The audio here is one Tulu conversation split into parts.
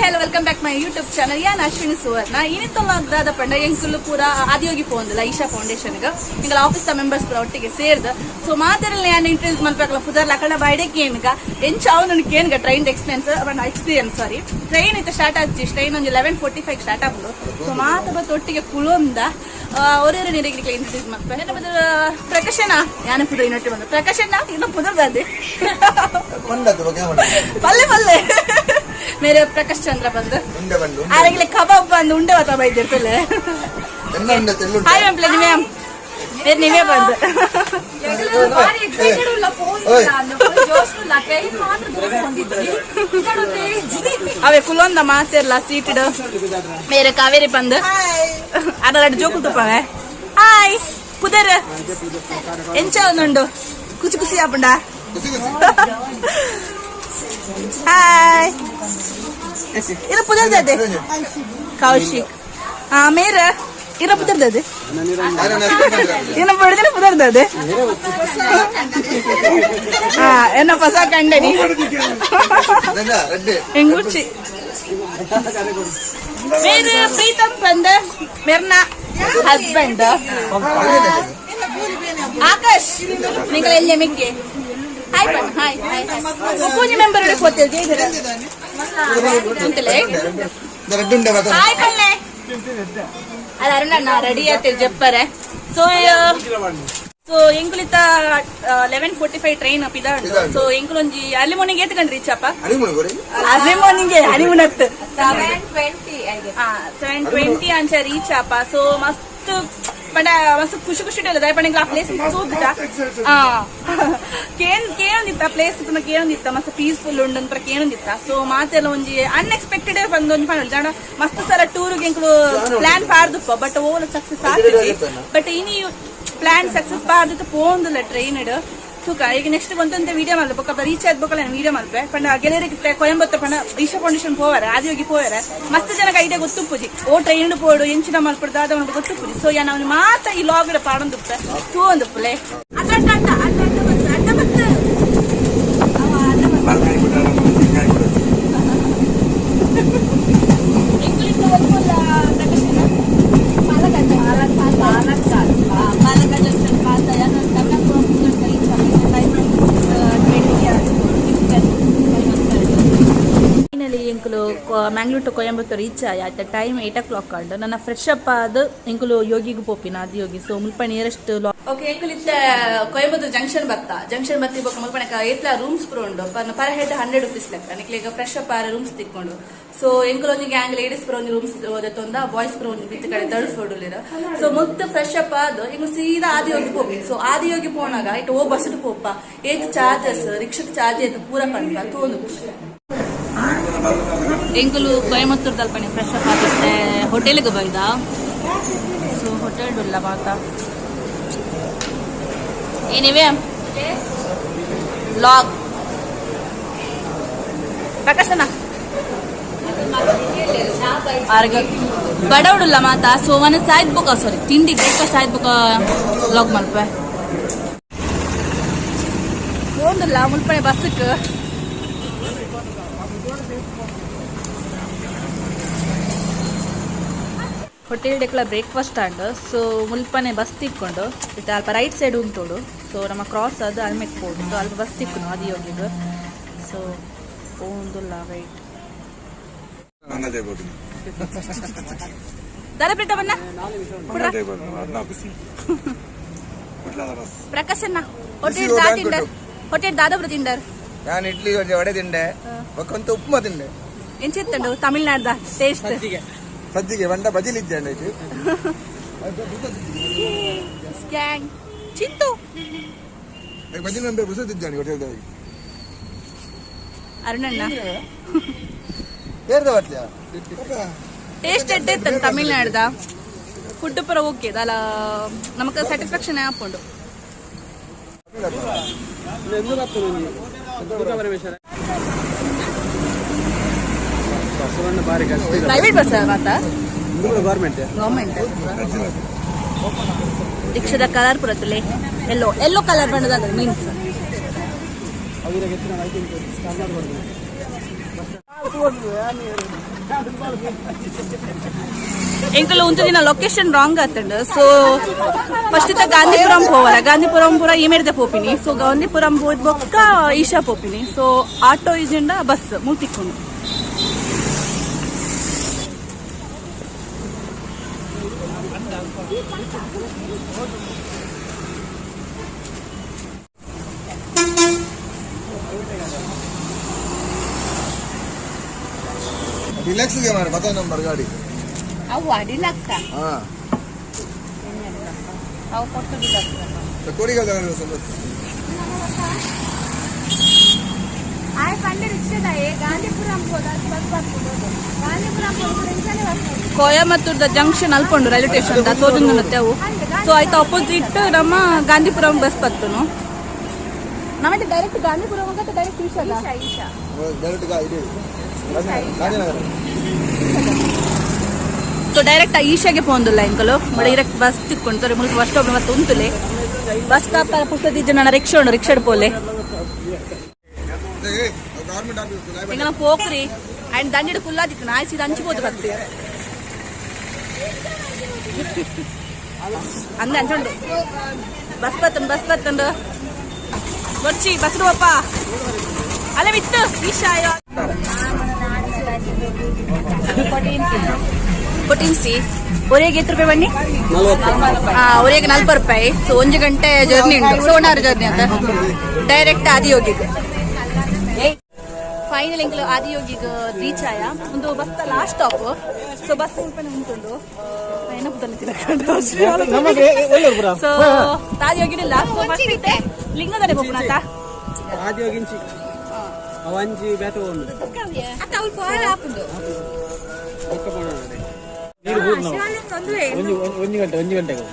Hello, welcome back my YouTube channel. ಯಾನ್ ಅಶ್ವಿನಿ ಸುವರ್ಣ. ಇನಿತ ದಾದ ಪಂಡ, ಎಂಕುಲು ಪೂರ ಆದಿಯೋಗಿ ಪೋಂದಿಲ್ಲ ಈಶಾ ಫೌಂಡೇಶನ್ ಎಂಕಲ್ ಆಫೀಸ್ ಮೆಂಬರ್ಸ್ ಪೂರ ಒಟ್ಟಿಗೆ ಸೇರ್ದು. ಸೊ ಮಾತೆರೆಲ್ಲ ಯಾನ್ ಇಂಟ್ರೊಡ್ಯೂಸ್ ಮಲ್ಪಕಲ ಪುದರ್ಲ ಅಕಲ್ನ ಬಾಯ್ಡೆ ಕೇನ್ಗ ಎಂಚ ಅವನು ಕೇನ್ಗ. ಟ್ರೈನ್ ಎಕ್ಸ್ಪೀರಿಯನ್ಸ್, ಎಕ್ಸ್ಪೀರಿಯನ್ಸ್ ಸಾರಿ, ಟ್ರೈನ್ ಇತ್ತ ಸ್ಟಾರ್ಟ್ ಆಚಿ. ಟ್ರೈನ್ ಒಂಜಿ 11:45 ಸ್ಟಾರ್ಟ್ ಆಪುಂಡು. ಸೊ ಮಾತ ಬತ್ತು ಒಟ್ಟಿಗೆ ಕುಲೊಂದ ಒರೇರೆ ನಿರೆಗೆ ಇಂಟ್ರೊಡ್ಯೂಸ್ ಮಲ್ಪೆ. ಪ್ರಕಾಶನ ಯಾನ ಪುದರ್ ಇನ್ನೊಟ್ಟಿ ಬಂದು ಪ್ರಕಾಶನ ಇನ್ನು ಪುದರ್ದಾದೆ. ಮಂಡದ್ದು ಬಗ್ಗೆ. ಪಲ್ಲೆ ಪಲ್ಲೆ ಮೇರೆ ಪ್ರಕಾಶ್ ಚಂದ್ರ ಬಂದು. ಉಂಡೆ ಬಂದು. ಆರೆಗ್ಲೆ ಕಬಾಬ್ ಬಂದು ಉಂಡೆ ಬತ್ತ ಬೈದಿರ್ತಲೆ. ಎಲ್ಲ ಉಂಡೆ ತೆಳ್ಳುಂಡೆ. ಹಾಯ್ ಅಂಪ್ಲೆ, ನೀವೇ ಬೇರೆ ನೀವೇ ಬಂದು. ಬಾರಿ ಎಕ್ಸೈಟೆಡ್ ಉಲ್ಲ ಫೋನ್ ಜೋಶ್ ಉಲ್ಲ ಟ್ರೈನ್ ಮಾತ್ರ ದೂರ ಹೊಂದಿದ್ವಿ. ಅವೇ ಕುಲೊಂದ ಮಾತಿರ್ಲ ಸೀಟ್ ಮೇರೆ ಕಾವೇರಿ ಬಂದು ಅದ ಜೋಕು ತುಪ್ಪವೆ. ಹಾಯ್, ಪುದರ್ ಎಂಚ ಉಂಡು? ಖುಷಿ ಖುಷಿ ಆಪುಂಡ? ಖುಷಿ ಖುಷಿ. ಹಾಯ್, ಇರ ಪುದರ್ದದೆ? ಕೌಶಿಕ್. ಆ ಮೇರ ಇರ ಪುದರ್ದದೆ? ಏನ ಬಡ್ದಿನ ಪುದರ್ದದೆ? ಹಾ, ಎನ್ನ ಹೊಸ ಕಂಡನಿ. ರೆಡ್ಡಿ. ಎಂಗುಚ್ಚಿ ಮೇರೆ ಪ್ರೀತಮ್ ಬಂದ, ಮೆರ್ನ ಹಸ್ಬೆಂಡ್ ಆಕಾಶ್. ನಿಂಗಳ ಎಲ್ಲಿ ಮಿಕ್ಕೆ ಹಾಯ್ ಬಣ್ಣ. Hi hi hi. ಪೂಜೆ ಮೆಂಬರ್ ಹೋಗ್ತೇವೆ ಅಂತಲೇ. ರೆಡ್ಡಿ ಉಂಡೆ ಬತ್ತ. ಹಾಯ್ ಪಲ್ಲೆ. ಅದು ಅರುಣಣ್ಣ ರೆಡಿ ಆಯ್ತು ಜಪ್ಪರೆ. ಸೊ ಸೊ ಎಂಕುಲಿತ 11:45 ಟ್ರೈನ್ ಅಪ್ ಇದಾಂಡು. ಸೊ ಎಂಕುಲೊಂಜಿ ಅರ್ಲಿ ಮಾರ್ನಿಂಗ್ ಏತ್ ರೀಚ್ ಅಪ್ಪ? ಹನಿಮೂನ್ ಗೋರಿ. ಅರ್ಲಿ ಮಾರ್ನಿಂಗ್ ಹನಿಮೂನ್ ಹತ್ತು. 7:20. 7:20 ಅಂಚ ರೀಚ್ ಅಪ್ಪ. ಸೊ ಮಸ್ತ್ ಪಂಡ ಮಸ್ತ್ ಖುಷಿ ಖುಷಿ ಇಲ್ಲ ಪಂಡ ಆ ಪ್ಲೇಸ್ ತೂದುಟ ಕೇನ್ ಕೇಳೊಂದಿತ್ತ, ಪ್ಲೇಸ್ ಪೂರ ಕೇಳೊಂದಿತ್ತ, ಮಸ್ತ್ ಪೀಸ್ಫುಲ್ ಉಂಡು ಅಂತ ಕೇಳೊಂದಿತ್ತ. ಸೊ ಮಾತೆಲ್ಲ ಒಂಜಿ ಅನ್ಎಕ್ಸ್ಪೆಕ್ಟೆಡ್ ಬಂದು ಒಂಜಿ ಪಂಡ ಜಾಣ. ಮಸ್ತ್ ಸಲ ಟೂರ್ ಎಂಕುಲು plan ಪಾರ್ದುಪ್ಪ, but Ola success ಆತಿಜಿ. But ಇನಿ ಪ್ಲಾನ್ ಸಕ್ಸಸ್ ಪಾರ್ದಿತ್ತು ಪೋಂದಿಲ್ಲ ಟ್ರೈನ್ ಇಡ್ ತೂಕ. ಈಗ ನೆಕ್ಸ್ಟ್ ಒಂದೊಂದೇ ವಿಡಿಯೋ ಮಲ್ಲೆ ಬೊಕ್ಕ ರೀಚ್ ಆದ್ ಬೊಕ್ಕ ವಿಡಿಯೋ ಮಲ್ಪೆ. ಪಂಡ ಗೆಳೆಯರಿಗೆ ಕೊಯಂಬತ್ತೂರ್ ಪಂಡ ಈಶಾ ಫೌಂಡೇಶನ್ ಪೋವರೆ, ಆದಿಯೋಗಿ ಪೋವರೆ ಮಸ್ತ್ ಜನಕ್ಕೆ ಐಡಿಯಾ ಗೊತ್ತುಪ್ಪುಜಿ. ಓ ಟ್ರೈನ್ ಪೋಡು, ಎಂಚಿನ ಮಲ್ಪಡು, ದಾದ ಮಲ್ಪಡು ಗೊತ್ತುಪ್ಪುಜಿ. ಸೊ ಯಾ ನಾವು ಮಾತ ಈ ಲಾಗ್ ಪಾಡೊಂದುಪ್ಪೆ, ತೂವೊಂದುಪ್ಪುಲೆ. ಅಡ್ಡ ಅಡ್ಡ ಅಡ್ಡ ಅಡ್ಡ ಅಡ್ಡ ಬತ್ತು ಅಡ್ಡ ಬತ್ತು ಅವ ಅಡ್ಡ ಬತ್ತು. ಎಂಕುಲಿತ್ತ ಒಲ್ಪುಲ್ಲ ಪ್ರಕಾಶನ? ಪಾಲಕ್ಕಾಡ್, ಪಾಲಕ್ಕಾಡ್, ಪಾಲಕ್ಕಾಡ್ ಜಂಕ್ಷನ್ ಪಾತ. ಕರ್ನಾಟಕ ಟೈಮ್ 20, 6:10. ಫೈನಲಿ ಎಂಕುಲು ಮ್ಯಾಂಗ್ಳೂರ್ ಟು ಕೊಯಂಬತ್ತೂರ್ ರೀಚ್ ಆಯ. ಆಯ್ತಾ, ಟೈಮ್ 8 ಓ ಕ್ಲಾಕ್ ಆಂಡ್. ನನ್ನ ಫ್ರೆಶ್ ಅಪ್ ಆದ್ ಎಂಕುಲು ಯೋಗಿಗೆ ಪೋಪಿನ ಆದಿ ಯೋಗಿ. ಸೊ ಮುಲ್ಪ ನಿಯರೆಸ್ಟ್. ಓಕೆ, ಎಂಕುಲು ಇತ್ತೆ ಕೊಯಂಬತ್ತೂರ್ ಜಂಕ್ಷನ್ ಬತ್ತ. ಜಂಕ್ಷನ್ ಬತ್ತಿ ಬೊಕ್ಕ ಮುಲ್ಪ ಏತ್ಲ ರೂಮ್ಸ್ ಪೂರ ಉಂಡು. ಪರ್ ಹೆಡ್ 100 ರುಪೀಸ್ ಲೆಕ್ಕ. ನಿಕ್ಲೆ ಈಗ ಫ್ರೆಶ್ ಅಪ್ ಆರೆ ರೂಮ್ಸ್ ತಿಕ್ಕೊಂಡು. ಸೊ ಎಂಕುಲು ಒಂಜಿ ಗ್ಯಾಂಗ್ ಲೇಡೀಸ್ ಪೂರ ಒಂಜಿ ರೂಮ್ಸ್ ತೊಂದ, ಬಾಯ್ಸ್ ಪೂರ ಒಂಜಿ ಬಿತ್ತು ಕಡೆ ತರ್ಡ್ ಫ್ಲೋರ್. ಸೊ ಮುತ್ತು ಫ್ರೆಶ್ ಅಪ್ ಆದ್ ಇಂಗು ಸೀದಾ ಆದಿಯೋಗಿ ಪೋಪಿ. ಸೊ ಆದಿಯೋಗಿ ಪೋನಾಗ ಇಟ್ಟು ಓ ಬಸ್ ಪೋಪ, ಏತ್ ಚಾರ್ಜಸ್, ರಿಕ್ಷಕ್ ಚಾರ್ಜ್ ಏತ್ ಪೂರ ಪನ್ಪ ತೋಂದು. ಎಂಕುಲು ಕೊಯಮತ್ತೂರ್ ದಲ್ಪಣಿ ಫ್ರೆಶ್ ಅಪ್ ಆಗುತ್ತೆ ಹೋಟೆಲ್ಗೆ ಬೈದ. ಸೊ ಹೋಟೆಲ್ ಇಲ್ಲ ಮಾತ ಏನಿವೆ ಲಾಗ್ ಪ್ರಕಾಶನ ಆರ್ಗ ಬಡವಡುಲ್ಲ ಮಾತ. ಸೊ ಮನಸ್ಸು ಆಯ್ತು ಬೊಕ, ಸಾರಿ, ತಿಂಡಿ ಬ್ರೇಕ್ಫಾಸ್ಟ್ ಆಯ್ತು ಬೊಕ ಲಾಗ್ ಮಲ್ಪೆ. ಪೋಂದಿಲ್ಲ ಮುಲ್ಪಣೆ ಬಸ್ಸಕ್ಕೆ. ಹೋಟೆಲ್ ಡೆಕ್ಲ ಬ್ರೇಕ್ಫಾಸ್ಟ್ ಆಂಡ್. ಸೊ ಮುಲ್ಪನೆ ಬಸ್ ತಿಕ್ಕೊಂಡು ಇತ್ತೆ ಅಲ್ಪ ರೈಟ್ ಸೈಡ್ ಉಂಟೋಡು. ಸೊ ನಮ್ಮ ಕ್ರಾಸ್ ಅದು ಅಲ್ಮೆಕ್ ಪೋಡು. ಸೊ ಅಲ್ಪ ಬಸ್ ತಿಕ್ಕುನು ಅದು ಯೋಗಿಗ್. ಸೊ ಪೋಂದುಲ್ಲ, ವೈಟ್. ಅನ್ನದೇ ಬೋಟಿನ. ದಾದ ಪ್ರೀತ ಬಣ್ಣ. ಅನ್ನದೇ ಬೋಟಿನ ಅರ್ನ ಬಿಸಿ ಕುಡ್ಲದ ಬಸ್. ಪ್ರಕಾಶನ್ನ ಹೋಟೆಲ್ ದಾ ತಿಂಡರ್? ಹೋಟೆಲ್ ದಾದಬ್ರು ತಿಂಡರ್? ನಾನು ಇಡ್ಲಿ ಒಂಜಿ ವಡೆ ತಿಂಡೆ, ಬೊಕ್ಕ ಉಪ್ಪುಮ ತಿಂಡೆ. ಎಂಚಿತ್ತಂಡು ತಮಿಳ್ನಾಡ್ದ ಟೇಸ್ಟ್? ಸಜ್ಜಿಗೆ ಬಂಡ ಬಜಿಲ್ ಇದ್ದೆ. ಗ್ಯಾಂಗ್ ಚಿಂತು. ಬಜಿಲ್ ನಂಬೆ ಬುಸದಿದ್ದಾನೆ ಹೋಟೆಲ್ದಾಗ. ಅರುಣಣ್ಣ. ಬೇರೆದ ಬಟ್ಲಿಯಾ? ಟೇಸ್ಟ್ ಎಡ್ಡೆ ಇತ್ತು ತಮಿಳ್ನಾಡ್ದ ಫುಡ್ ಪೂರ. ಓಕೆ ದಾಲ ನಮಕ್ ಸ್ಯಾಟಿಸ್ಫ್ಯಾಕ್ಷನ್ ಆಪುಂಡು. ಪ್ರೈವೇಟ್ ಬಸ್ ಮಾತಾ? ಗೌರ್ಮೆಂಟ್. ಗೌರ್ಮೆಂಟ್. ರಿಕ್ಷಾದ ಕಲರ್ ಪೂರ ತುಲೆ, ಎಲ್ಲೋ ಎಲ್ಲೋ ಕಲರ್ ಬಣ್ಣದ ಮೀನ್ಸ್. ಎಂಕಲ್ ಒಂದು ದಿನ ಲೊಕೇಶನ್ ರಾಂಗ್ ಆತಂಡ್. ಸೊ ಫಸ್ಟ್ ಇತ್ತ ಗಾಂಧಿಪುರಂ ಪೋವರ, ಗಾಂಧಿಪುರಂ ಪೂರ ಈ ಮೇರ್ದೆ ಪೋಪಿನಿ. ಸೊ ಗಾಂಧಿಪುರಂ ಪೋದ್ ಬೊಕ್ಕ ಈಶಾ ಪೋಪಿನಿ. ಸೊ ಆಟೋ ಇಜೆಂಡ ಬಸ್ ಮೂತಿಕ್ಕೊಂಡು. ಡಿಲಕ್ಸ್ ಗೆ ಮಾರ ಬತ್ತ ನಂಬರ್ ಗಾಡಿ. ಅವು ಡಿಲಕ್ಸ್. ಹಾ. ಅವು ಕೊಟ್ಟು ಡಿಲಕ್ಸ್. ಕೋಡಿಗಲ್. ಆಯ್ ಪಂಡೆ ರಿಕ್ಷಾದಾಯೆ ಗಾಂಧಿಪುರಂ ಹೋದ ಬಸ್ ಬರ್ಬೋದು, ಗಾಂಧಿಪುರಂ ಹೋದ ಇಂಚನೆ ಬಸ್. ಕೊಯಮತ್ತೂರ್ದ ಜಂಕ್ಷನ್ ಅಲ್ಪೊಂಡು ರೈಲ್ವೆ ಸ್ಟೇಷನ್ ತೋಜೊಂದು ಅವು. ಸೊ ಆಯ್ತು, ಅಪೋಸಿಟ್ ನಮ್ಮ ಗಾಂಧಿಪುರಂ ಬಸ್ ಬತ್ತುನು. ನಮಗೆ ಡೈರೆಕ್ಟ್ ಗಾಂಧಿಪುರಂ ಹೋಗತ್ತೆ, ಡೈರೆಕ್ಟ್ ಈಶಾದ. ಈಶಾ, ಈಶಾ. ಡೈರೆಕ್ಟ್ ಇದು ಗಾಂಧಿನಗರ. ಸೊ ಡೈರೆಕ್ಟ್ ಈಶಾಗೆ ಪೋಂದುಲ್ಲ ಎಂಕಲು, ಡೈರೆಕ್ಟ್ ಬಸ್ ತಿಕ್ಕೊಂಡು. ಸರಿ, ಮುಲ್ಪ ಬಸ್ ಸ್ಟಾಪ್ ಮತ್ತೆ ಉಂತುಲೆ. ಬಸ್ ಸ್ಟಾಪ್ ಪುಸ್ತಕ ಜನ ರಿಕ್ಷಾ ಉಂಡು, ರಿಕ್ಷಾ ಪೋಲೆ. Government office. ಎಂಗಲ ಪೋಕ್ರಿ ಅಂಡ್ ದಂಡಿಡು ಕುಲ್ಲಾದಿತ್ತು ನಾಯಿ ಸೀದಾ ಹಂಚ್ಬೋದು ಬತ್ತೆ ಅಂದ ಅಂಚುಂಡು. ಬಸ್ ಬತ್ತಂಡು, ಬಸ್ ಬತ್ತಂಡು. ಬೊರ್ಚಿ ಬಸ್ ಪಪ್ಪ ಅಲ್ಲ ವಿತ್ತು ಈಶಾ. ಕೊಟ್ಟಿನ್ಸಿ ಒರೆಗೆ ಎತ್ತು ರೂಪಾಯಿ ಬನ್ನಿ. ಒರೆಗೆ 40 ರೂಪಾಯಿ. ಸೊ 1 ಗಂಟೆ ಜರ್ನಿ ಉಂಟು. ಸೊ 1 ಅವರ್ ಜರ್ನಿ ಅಂತ ಡೈರೆಕ್ಟ್ ಆದಿಯೋಗಿಗೆ. ಫೈನಲ್ ಎಂಕಲು ಆದಿಯೋಗಿಗೆ ರೀಚ್ ಆಯ. ಒಂದು ಬಸ್ ಲಾಸ್ಟ್ ಸ್ಟಾಪ್. ಸೊ ಬಸ್ ರೂಪಾಯಿ ಉಂಟುಂಡು. ಸೊ ಆದಿಯೋಗಿಲ್ಲ. ಸೊ ಫಸ್ಟ್ ಇತ್ತೆ ಲಿಂಗದಡೆ ಹೋಗೋಣ. ಆದಿಯೋಗಿಂಚಿ ಅವಂಜಿ ಬೇತೆ ಒಂದು. ಅತ್ತ ಅವ್ಳು ಪೋರ ಆಪುಂಡು. ನೀರು ಬೂರ್ನ. ಶಿವಾಲಯ ತೊಂದ್ರೆ. ಒಂಜಿ ಒಂಜಿ ಗಂಟೆ, ಒಂಜಿ ಗಂಟೆಗೆ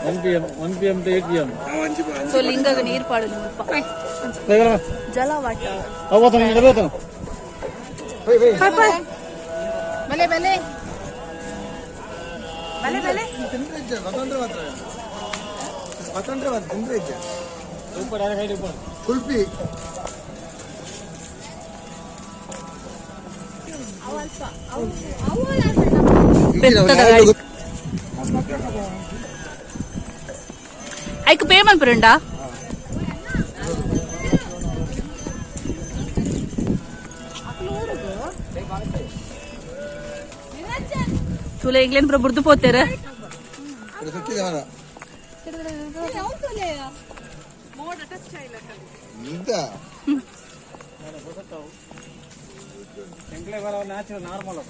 1 PM, 1 PM to 8 PM. So ಲಿಂಗಗ ನೀರು ಪಾಡು ಮುಲ್ಪ ಜಲವಾಟ. ಅವು ಬಲೆ ಬಲೆ ಬಲೆ ಬಲೆ. ತಿಂದ್ರೆ ಇಜ್ಜ ಸ್ವತಂತ್ರ ಮಾತ್ರ, ಸ್ವತಂತ್ರ ಮಾತ್ರ ತಿಂದ್ರೆ ಇಜ್ಜ. ಕುಲ್ಫಿ. ಪೆತ್ತದ ಗಾಡಿ. ಐಕ್ ಪೇ ಮನ್ಪುರಂಡ. ತುಲೆ ಇಂಗ್ಲೆಂಡ್ ಪುರ ಬುರ್ದು ಪೋತೇರೆ. ಸುಕ್ಕಿದೆ ಮರ ಎಂತ? ನಾರ್ಮಲ್.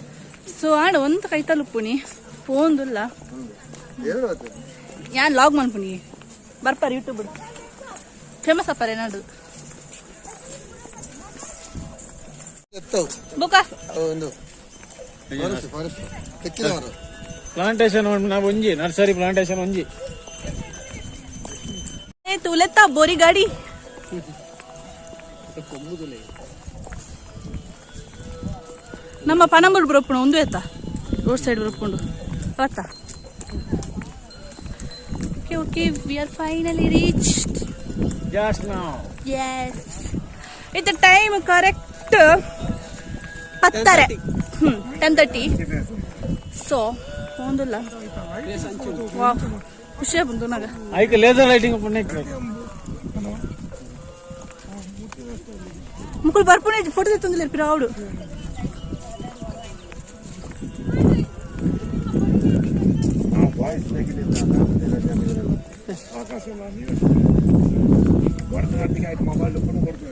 ಸೊ ಆಂಡ ಒಂತ ಕೈತಲ್ ಉಪ್ಪುನಿ ಪೋಂದುಲ್ಲ. ಏನು ಬರ್ತದೆ? ಯಾನ್ ಲಾಗ್ ಮನ್ಪುನಿ ಬರ್ಪಾರ ಯೂಟ್ಯೂಬ್ ಫೇಮಸ್ ಅಪ್ಪಾರೆ ಏನಾಡು. ಎತ್ತವು. ಬೊಕ. ಒಂದು ಫಾರೆಸ್ಟ್, ಫಾರೆಸ್ಟ್ ತೆಕ್ಕಿದ ಮರ. ಪ್ಲಾಂಟೇಶನ್ ನಾವು ಒಂಜಿ ನರ್ಸರಿ ಪ್ಲಾಂಟೇಶನ್ ಒಂಜಿ. ಏ ತುಲೆತ್ತ ಬೋರಿ ಗಾಡಿ. ನಮ್ಮ ಪನಂಬೂರು ಬರೋಪುಣ ಒಂದು ಎತ್ತ ರೋಡ್ ಸೈಡ್ ಬರೋಪುಂಡು ಆತ. Okay okay, we are finally reach. Just ನಾವು. ಎಸ್, ಇದು ಟೈಮ್ ಕರೆಕ್ಟ್ 10:30, 10:30. ಸೊ ಒಂದುಲ್ಲ, ವಾವ್, ಖುಷಿ ಬಂದು ನಾಗ. ಐಕ್ ಲೇಸರ್ ಲೈಟಿಂಗ್ ಪುಣ್ಯಕ್ಕೆ. ಮುಕ್ಕಳು ಬರ್ಪುಣೆ ಫೋಟೋ ತೆತ್ತೊಂದಿಲ್ಲ ಪಿರಾవుಡು. ವಾಯ್ಸ್ ಆಕಾಶ ನೀವು ಕೊಡ್ತು ಆಯ್ತು, ಮೊಬೈಲ್ ಕೂಡ ಕೊಡ್ತು.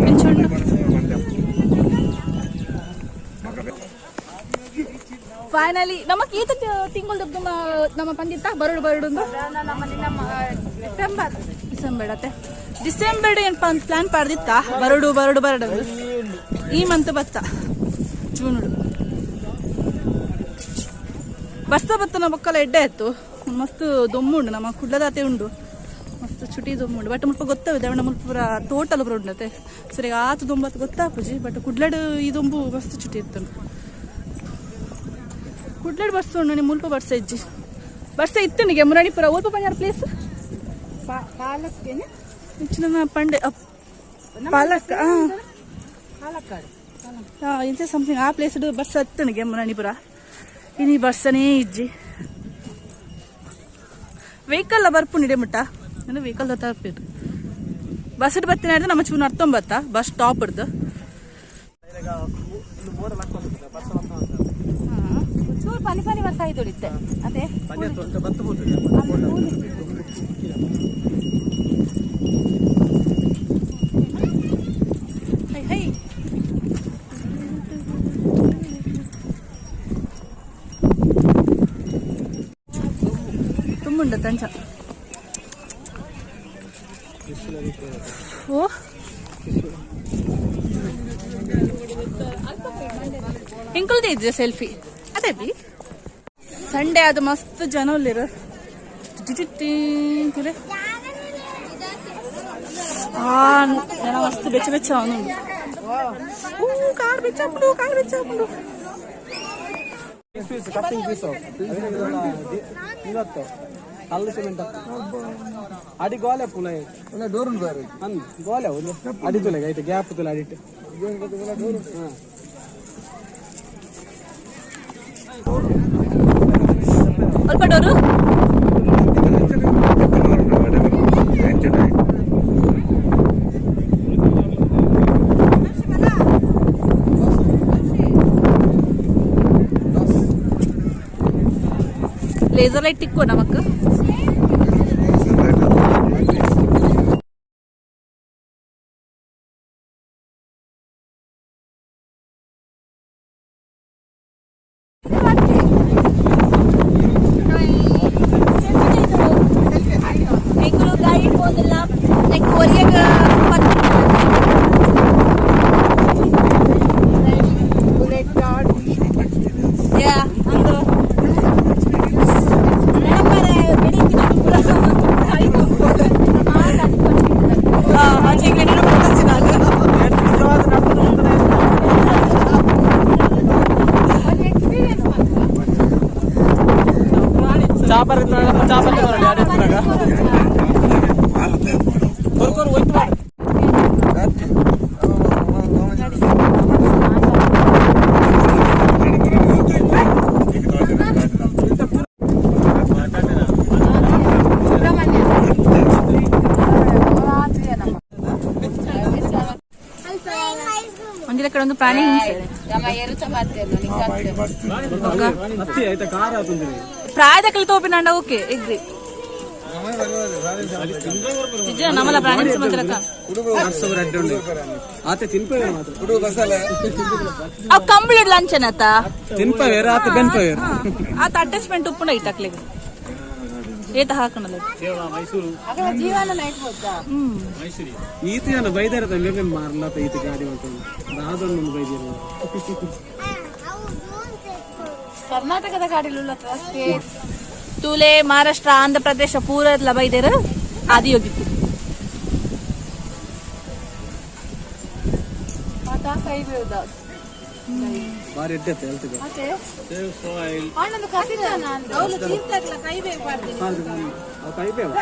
ಎಂಚುಂಡು? ಫೈನಲಿ ನಮಕ್ ಈತ ತಿಂಗಳು ನಮ್ಮ ಪಂದಿತ್ತ ಬರಡು ಬರಡು. ನಮ್ಮ ಡಿಸೆಂಬರ್. ಡಿಸೆಂಬರ್ ಅತ್ತೆ, ಡಿಸೆಂಬರ್ ಏನ್ ಪ್ಲಾನ್ ಪಾಡ್ದಿತ್ತ ಬರಡು ಬರಡು ಬರಡು. ಈ ಮಂತ್ ಬತ್ತ ಜೂನ್ ಬಸ್ತ ಬತ್ತನ ಬೊಕ್ಕಲ ಎಡ್ಡೆ ಆಯ್ತು. ಮಸ್ತ್ ದೊಮ್ಮು ಉಂಡು, ನಮ್ಮ ಕುಡ್ಲದಾತೆ ಉಂಡು, ಮಸ್ತ್ ಚುಟಿ ದೊಮ್ಮು ಉಂಡು. ಬಟ್ ಮುಲ್ಪ ಗೊತ್ತಾವಿದೆ ಅವನ ಮುಲ್ಪ ಪೂರ ಟೋಟಲ್ ಪೂರ ಉಂಡತೆ. ಸರಿ, ಆತು ದೊಂಬತ್ತು ಗೊತ್ತಾಪುಜಿ. ಬಟ್ ಕುಡ್ಲಡ್ ಈ ದೊಂಬು ಮಸ್ತ್ ಚುಟಿ ಇತ್ತು. ಕುಡ್ಲಡ್ ಬರ್ಸ ಉಂಡು, ನಿಮ್ಮ ಮುಲ್ಪ ಬರ್ಸ ಇಜ್ಜಿ. ಬರ್ಸ ಇತ್ತು ನಿಗೆ ಮುರಾಣಿಪುರ ಒಲ್ಪ ಪಂಜಾರ ಪ್ಲೇಸ್ ಪಾಲಕ್ಕೆನೆ. ಇಂಚಿನ ಪಂಡೆ ಪಾಲಕ್ ಇಂಚ ಸಮಥಿಂಗ್ ಆ ಪ್ಲೇಸ್ ಬಸ್ ಹತ್ತನಿಗೆ ಮಣಿಪುರ. ಇನಿ ಬಸ್ಸನೇ ಇಜ್ಜಿ. ವೆಹಿಕಲ್ ಬರ್ಪು ನಿಡೆ ಮುಟ್ಟ ವೆಹಿಕಲ್ ತರ್ಪಿರು. ಬಸ್ ಬತ್ತಿನ ನಮ್ಮ ಚೂನು ಹತ್ತೊಂಬತ್ತ ಬಸ್ ಸ್ಟಾಪ್ ಹಿಡ್ದು. ಚೂರು ಪನಿ ಪನಿ ಬರ್ತಾ ಇದ್ದೋಳಿತ್ತೆ ಅದೇ. High high, ತುಂಬುಂಡ ತಂಚ. ಓ, ಎಂಕುಲ್ದೇ ಇದ್ರೆ ಸೆಲ್ಫಿ ಅದೇ ಬಿ. ಸಂಡೇ ಅದು ಮಸ್ತ್ ಜನ ಉಲ್ಲೇರು. ಆ ಜನ ಮಸ್ತ್ ಬೆಚ್ಚ ಬೆಚ್ಚ ಅವನು. ಊ ಕಾರ್ ಬೆಚ್ಚ ಹಾಕೊಂಡು, ಕಾರ್ ಬೆಚ್ಚ ಹಾಕೊಂಡು. ಪೀಸ್ ಕಟ್ಟಿಂಗ್ ಪೀಸ್ ಇವತ್ತು ಕಲ್ಲು ಸಿಮೆಂಟ್ ಅಡಿ ಗೋಲೆ ಪುಲ. ಡೋರ್ ಬಾರಿ. ಅನ್ ಗೋಲೆ ಒಂದು ಅಡಿ ತುಲೆ ಐತೆ, ಗ್ಯಾಪ್ ತುಲೆ ಅಡಿಟ್ಟು. ಅಲ್ಪ ಡೋರು. ಲೇಸರ್ ಲೈಟ್ ತಿಕ್ಕೋ ನಮಕ್. ಎಂಕುಲು ಗೈಡ್ ಪೋಂದಿಲ್ಲ, ಲೈಕ್ ಒರಿಯಗ. ಯಾ, ಅಂದು ನಡಪರೆ ಬೆಡಿಕ್ಕಿನ ಪೂರ. ಆಚೆ ನೆನಪು. ಚಾಪರ್ ಚಾಪರ್ ಕೊರ್ಕೊರ್ ಹೋಯ್ತು ಮಾಡು. ಒಂದಿನ ಕಡೆ ಒಂದು ಪ್ರಾಣಿ ಹಿಂಸೆ. ಅತ್ತಿ ಆಯ್ತಾ ಕಾರ್ ಆತಂದ್ರೆ. ಪ್ರಾಯದ ಕಲಿ ತೋಪಿನಂಡ. ಓಕೆ, ಎಗ್ರಿ ನಿಜ ನಮ್ಮಲ್ಲ ಪ್ರಾಣಿ ಹಿಂಸೆ ಮಂತ್ರಕ್ಕ. ಆತೆ ತಿನ್ಪೇವೆ ಮಾತ್ರ. ಕುಡು ಬಸಲೆ. ಅವ್ ಕಂಪ್ಲೀಟ್ ಲಂಚನತ. ತಿನ್ಪವೇರು ಆತೆ ಬೆನ್ಪವೇರು. ಆತ ಅಟ್ಯಾಚ್ಮೆಂಟ್ ಉಪ್ಪುಂಡ ಇಟ್ಟಕ್ಲೆ ಏತ ಹಾಕಣಲ್ಲ. ಈತ ಜನ ಬೈದಾರ ತಂದೆ ಮಾರ್ಲತ್ತ ಈತ ಗಾಡಿ ಮಾಡ್ಕೊಂಡು ದಾದೊಂದು ಬೈದಿರ. ಕರ್ನಾಟಕದ ಗಾಡಿಲು ಅಷ್ಟೇ. ತೂಲೆ ಮಹಾರಾಷ್ಟ್ರ, ಆಂಧ್ರ ಪ್ರದೇಶ ಪೂರ ಬೈದೇರು ಆದಿಯೋಗಿತ್ತು. ಮಾತಾ ಕೈ ಬೀಳ್ದ. ಬಾರಿ ಎಡ್ಡೆ ಹೇಳ್ತಿದ್ದೆ. ಮತ್ತೆ ಅವನೊಂದು ಕಸಿದಾನ ಅಂದು. ಕೈಪೇವ. ಕೈ ಬೀಳ್ದ.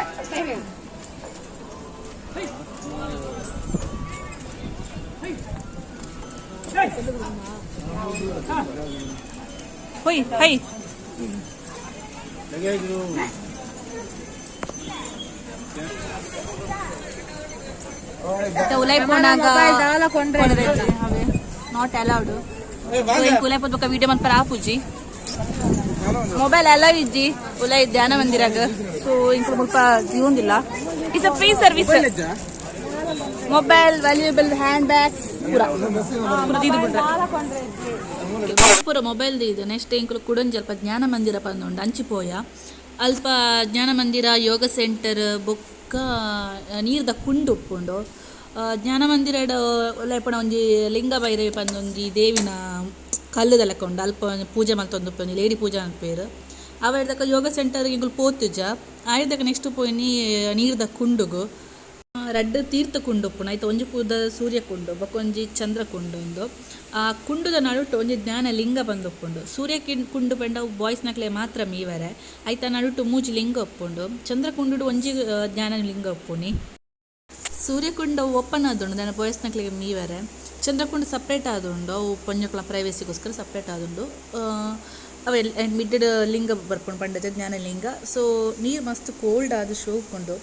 ಹೊಯ್ ಹೈ. ಉಲೈ ಪೋನಾಗ not allowed. ಉಲೈ ಪೋದ ವಿಡಿಯೋ ಮನ್ಪರ ಆಪುಜಿ. ಮೊಬೈಲ್ ಅಲೌ ಇಜ್ಜಿ ಉಲೈ ಧ್ಯಾನ ಮಂದಿರಾಗ. ಸೊ ಇಂಕ ಮುಲ್ಪ ಜೀವಂದಿಲ್ಲ. It's a free service. Mobile, valuable hand bags ಪೂರ ಪೂರ ದೀದು ಬಿಡ್ರೆ. ಪೂರ ಮೊಬೈಲ್ ಇದು. ನೆಕ್ಸ್ಟ್ ಎಂಕುಲು ಕುಡೊಂಜಿ ಅಲ್ಪ ಜ್ಞಾನ ಮಂದಿರ ಪಂದುಂಡು, ಅಂಚಿಪೋಯ. ಅಲ್ಪ ಜ್ಞಾನ ಮಂದಿರ, ಯೋಗ ಸೆಂಟರ್ ಬೊಕ್ಕ ನೀರ್ದ ಕುಂಡು ಉಪ್ಪುಂಡು. ಜ್ಞಾನ ಮಂದಿರಡ್ ಉಲೈಪುನ ಒಂಜಿ ಲಿಂಗ ಭೈರವಿ ಪಂದೊಂಜಿ ದೇವಿನ ಕಲ್ಲುದ ಲೆಕ್ಕ ಉಂಡು. ಅಲ್ಪ ಒಂಜಿ ಪೂಜೆ ಮಲ್ತೊಂದು ಒಂಜಿ ಲೇಡಿ ಪೂಜೆ ಮನ್ಪುವೆರ್. ಅವೆಡ್ದಕ ಯೋಗ ಸೆಂಟರ್ ಎಂಕುಲು ಪೋತುಜ. ಆಯ್ದಕ ನೆಕ್ಸ್ಟ್ ಪೋಯಿನಿ ನೀರ್ದ ಕುಂಡುಗು. ರಡ್ಡ್ ತೀರ್ಥ ಕುಂಡು ಉಪ್ಪುಂಡು. ಐತ ಒಂಜಿ ಪೂದ ಸೂರ್ಯ ಕುಂಡು, ಬೊಕೊಂಜಿ ಚಂದ್ರ ಕುಂಡು ಉಂದು. ಆ ಕುಂಡುದ ನಡುಟು ಒಂಜಿ ಜ್ಞಾನ ಲಿಂಗ ಬಂದು ಉಪ್ಪುಂಡು. ಸೂರ್ಯ ಕುಂಡು ಪಂಡ ಬಾಯ್ಸ್ ನಕ್ಲೆ ಮಾತ್ರ ಮೀವರೆ. ಐತ ನಡುಟು ಮೂಜಿ ಲಿಂಗ ಉಪ್ಪುಂಡು. ಚಂದ್ರ ಕುಂಡುಡು ಒಂಜಿ ಜ್ಞಾನ ಲಿಂಗ ಉಪ್ಪುನಿ. ಸೂರ್ಯಕುಂಡ ಓಪನ್ ಆದುಂಡು, ದಾನ ಬಾಯ್ಸ್ನಕ್ಲೆಗ್ ಮೀವರೆ. ಚಂದ್ರಕುಂಡ ಸಪ್ರೇಟ್ ಆದುಂಡು, ಅವು ಪೊಂಜೋಕುಲ್ನ ಪ್ರೈವೇಸಿಗೋಸ್ಕರ ಸಪ್ರೇಟ್ ಆದುಂಡು. ಅವೆ ಮಿಡ್ಡ್ ಲಿಂಗ ಬರ್ಪುಂಡು ಪಂಡಜ ಜ್ಞಾನಲಿಂಗ. ಸೊ ನೀರು ಮಸ್ತ್ ಕೋಲ್ಡ್ ಆದ್ ಶೋಕುಂಡು.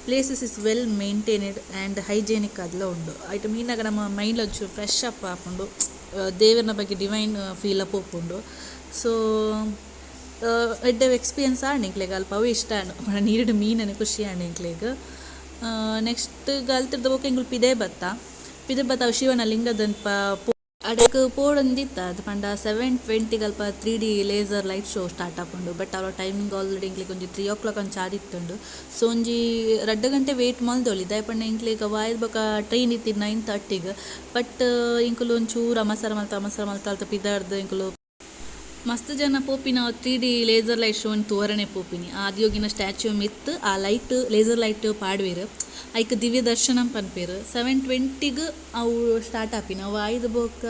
Places is well maintained and hygienic ಆದ್ಲ ಉಂಡು. ಐಟ್ ಮೀನಾಗ ನಮ್ಮ ಮೈಂಡ್ ಒಂಚೂರು ಫ್ರೆಶ್ ಅಪ್ ಆಪುಂಡು, ದೇವೆರ್ನ ಬಗ್ಗೆ ಡಿವೈನ್ ಫೀಲ್ ಪೋಪುಂಡು. ಸೊ ಎಡ್ಡೆ ಎಕ್ಸ್ಪೀರಿಯನ್ಸ್ ಆಂಡ್ ಎಂಕ್ಲೆಗ್ ಅಲ್ಪ. ಅವು ಇಷ್ಟ ಆಂಡ್ ಪಂಡ ನೀರುಡು ಮೀನನೆ ಖುಷಿ ಆಂಡ್ ಎಂಕ್ಲೆಗ್. ನೆಕ್ಸ್ಟ್ ಅಲ್ತುರ್ದು ಬೊಕ ಎಂಕುಲು ಪಿದಯ್ ಬತ್ತ. ಪಿದಯ್ ಬತ್ತ ಅವು ಶಿವನ ಲಿಂಗದಲ್ಪ ಅಡೆಗ್ ಪೋಡೊಂದಿತ್ತ. ಅದು ಪಂಡ 7:20 ಅಲ್ಪ 3D laser light show start ಆಪುಂಡು. ಬಟ್ ಅವ ಟೈಮಿಂಗ್ ಆಲ್ರೆಡಿ ಎಂಕ್ಲೆಗ್ ಒಂಜಿ 3 ಓ ಕ್ಲಾಕ್ ಅಂಚ ಆದಿತ್ತುಂಡು. ಸೊ ಒಂಜಿ 2 ಗಂಟೆ ವೇಟ್ ಮಲ್ದೊಲಿ. ದಾಯೆ ಪಂಡ ಎಂಕ್ಲೆಗ್ ಅವಾಯ್ದ್ ಬೊಕ ಟ್ರೈನ್ ಇತ್ತಿದ್ದು 9:30ಗ್. ಬಟ್ ಎಂಕುಲು ಒಂಚೂರು ಅಮಸರ ಮಲ್ತ ಅಮಸರ ಮಲ್ತ ಅಲ್ತ ಪಿದಾಡ್ದ್ ಎಂಕುಲು ಮಸ್ತ್ ಜನ ಪೋಪಿನ 3D laser light show ತೂವರೆನೆ ಪೋಪಿನಿ. ಆದಿಯೋಗಿನ ಸ್ಟ್ಯಾಚ್ಯೂ ಮಿತ್ತ್ ಆ ಲೈಟ್, ಲೇಸರ್ ಲೈಟ್ ಪಾಡ್ವೆರ್. ಐಕ್ ದಿವ್ಯ ದರ್ಶನ ಪನ್ಪೆರ್. 7:20ಗ್ ಅವು ಸ್ಟಾರ್ಟ್ ಆಪಿನ. ಅವು ಆಯ್ದು ಬೊಕ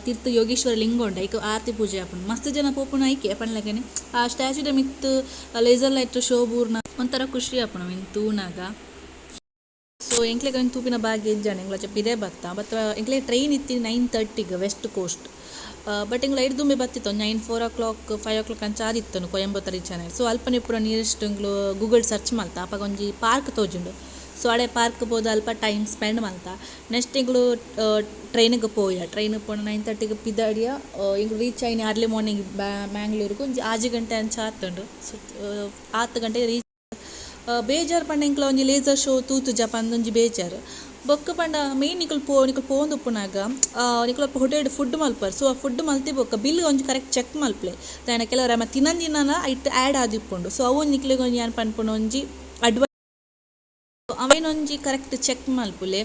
ತಿರ್ತ್ ಯೋಗೇಶ್ವರ ಲಿಂಗ ಉಂಡು, ಐಕ್ ಆರತಿ ಪೂಜೆ ಆಪುಂಡು. ಮಸ್ತ್ ಜನ ಪೋಪುನ ಐಕೆ ಪನ್ಲೆಕನೆ ಆ ಸ್ಟ್ಯಾಚ್ಯೂದ ಮಿತ್ತ್ ಲೇಸರ್ ಲೈಟ್ ಶೋ ಬೂರ್ನ ಒಂಥರ ಖುಷಿ ಆಪುಂಡು ಅವೆನ್ ತೂನಗ. ಸೊ ಎಂಕ್ಲೆಗ್ ಅವೆನ್ ತೂಪಿನ ಭಾಗ್ಯ ಇಜ್ಜಂಡ್. ಎಂಕ್ಲ ಪಿದೆ ಬತ್ತ ಬತ್ತ. ಎಂಕ್ಲೆ ಟ್ರೈನ್ ಇತ್ತಿ 9:30ಗ್ ವೆಸ್ಟ್ ಕೋಸ್ಟ್. ಬಟ್ ಎಂಕ್ಲ ಐಡ್ ದುಂಬೆ ಬತ್ತಿತ್ತು, 9, 4 ಓ ಕ್ಲಾಕ್, 5 ಓ ಕ್ಲಾಕ್ ಅಂಚ ಆದಿತ್ತುಂಡು ಕೊಯಂಬತ್ತೂರ್ ರೀಚ್ ಆನಗ. ಸೊ ಅಲ್ಪನೆ ಪೂರ ನಿಯರೆಸ್ಟ್ ಎಂಕ್ಲು ಗೂಗಲ್ ಸರ್ಚ್ ಮಲ್ತ. ಅಪಗ ಒಂಜಿ ಪಾರ್ಕ್ ತೋಜುಂಡು. ಸೊ ಅಡೆ ಪಾರ್ಕ್ ಪೋದು ಅಲ್ಪ ಟೈಮ್ ಸ್ಪೆಂಡ್ ಮಲ್ತ. ನೆಕ್ಸ್ಟ್ ಎಂಕ್ಲು ಟ್ರೈನಿಗೆ ಪೋಯ. ಟ್ರೈನ್ ಪೋಂಡ 9:30ಗೆ ಪಿದಾಡಿಯ. ಎಂಕ್ಲು ರೀಚ್ ಆಯಿನಿ ಅರ್ಲಿ ಮಾರ್ನಿಂಗ್ ಮ್ಯಾಂಗ್ಳೂರ್‌ಗ್. ಒಂಜಿ 6 ಗಂಟೆ ಅಂಚ ಆತುಂಡು. ಸೊ ಆತ್ ಗಂಟೆಗೆ ರೀಚ್. ಬೇಜಾರ್ ಪಂಡ ಎಂಕ್ಲ ಒಂಜಿ ಲೇಸರ್ ಶೋ ತೂತುಜ ಪಂದ್ ಒಂಜಿ ಬೇಜಾರ್. ಬೊಕ್ಕ ಪಂಡ ಮೇನ್ ನಿಕುಲು ಪೋವೊಂದುಪ್ಪುನಗ ನಿಕುಲು ಅಲ್ಪ ಹೋಟೆಲ್ ಫುಡ್ ಮಲ್ಪರ್. ಸೊ ಆ ಫುಡ್ ಮಲ್ತಿ ಬೊಕ್ಕ ಬಿಲ್ ಒಂಜಿ ಕರೆಕ್ಟ್ ಚೆಕ್ ಮಲ್ಪುಲೆ. ದಾಯೆ ಕೆಲವರ ತಿನಂದಿನಲ ಐಟ್ ಆ್ಯಡ್ ಆದಿಪ್ಪುಂಡು. ಸೊ ಅವು ನಿಕ್ಲೆಗ್ ಒಂಜಿ ಯಾನ್ ಪನ್ಪುನ ಒಂಜಿ ಅಡ್ವೈಸ್. ಅವೆನೊಂಜಿ ಕರೆಕ್ಟ್ ಚೆಕ್ ಮಲ್ಪುಲೆ.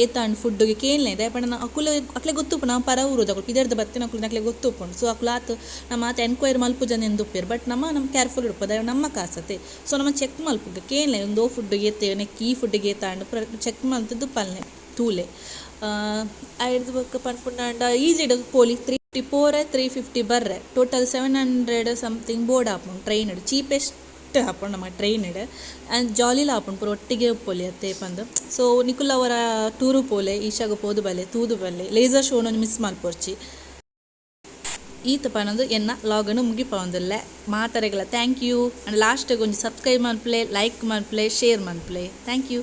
ಏತಾಂಡ್ ಫುಡ್ಗೆ ಕೇನ್ಲೆ. ದಾಯೆ ಪಂಡ ಅಕುಲು ಅಕ್ಲೆ ಗೊತ್ತುಪ್ಪುಂಡು ನಮ ಪರ ಊರುದಕುಲು, ಪಿದರ್ದ್ ಬತ್ತಿನಕುಲು. ಅಕ್ಲೆ ಗೊತ್ತುಪ್ಪುಂಡು. ಸೊ ಅಕುಲು ಆತ್ ನಮ ಆತ್ ಎನ್ಕ್ವೈರಿ ಮಲ್ಪುಜಂದೆ ಉಪ್ಪೆರ್. ಬಟ್ ನಮ ನಮ ಕೇರ್ಫುಲ್ ಇಡುಪ. ದಾಯೆ ನಮ್ಮ ಕಾಸತೆ. ಸೊ ನಮ ಚೆಕ್ ಮಲ್ಪುಗ, ಕೇನ್ಲೆ, ಉಂದು ಫುಡ್ ಏತ್, ನೆಕ್ ಈ ಫುಡ್ಗೆ ಏತಾಂಡ್ ಪೂರ ಚೆಕ್ ಮಲ್ತುದು ಪನ್ಲೆ, ತೂಲೆ. ಐಡ್ದ್ ಬೊಕ್ಕ ಪನ್ಪುನಾಂಡ ಈಸಿಡ್ ಪೋಲಿ. 350 ಪೋರೆ, 350 ಬರ್ರೆ, ಟೋಟಲ್ 700 ಸಮಥಿಂಗ್ ಬೋರ್ಡ್ ಆಪುಂಡು. ಟ್ರೈನ್ ಚೀಪೆಸ್ಟ್ ಆಪುಂಡು ನಮ್ಮ ಟ್ರೈನ್ ಆ್ಯಂಡ್ ಜಾಲಿಲ ಆಪುಂಡು. ಪೂರ ಒಟ್ಟಿಗೆ ಉಪ್ಪೊಲಿ ಅತ್ತೆ ಪಂದ್. ಸೊ ನಿಕುಲು ಅವರ ಟೂರು ಪೋಲೆ, ಈಶಾಗ್ ಪೋದು ಬಲ್ಲೆ, ತೂದು ಬಲ್ಲೆ. ಲೇಸರ್ ಶೋನ ಮಿಸ್ ಮಲ್ಪೊರ್ಚಿ. ಈತ ಪನೊಂದು ಎನ್ನ ವ್ಲಾಗನ್ನು ಮುಗಿಪವೊಂದುಲ್ಲೆ. ಮಾತರೆಗ್ಲ thank you. And ಲಾಸ್ಟ್‌ಗೆ ಒಂಜಿ ಸಬ್ಸ್ಕ್ರೈಬ್ ಮಲ್ಪುಲೆ, ಲೈಕ್ ಮಲ್ಪುಲೆ, ಶೇರ್ ಮಲ್ಪುಲೆ. Thank you.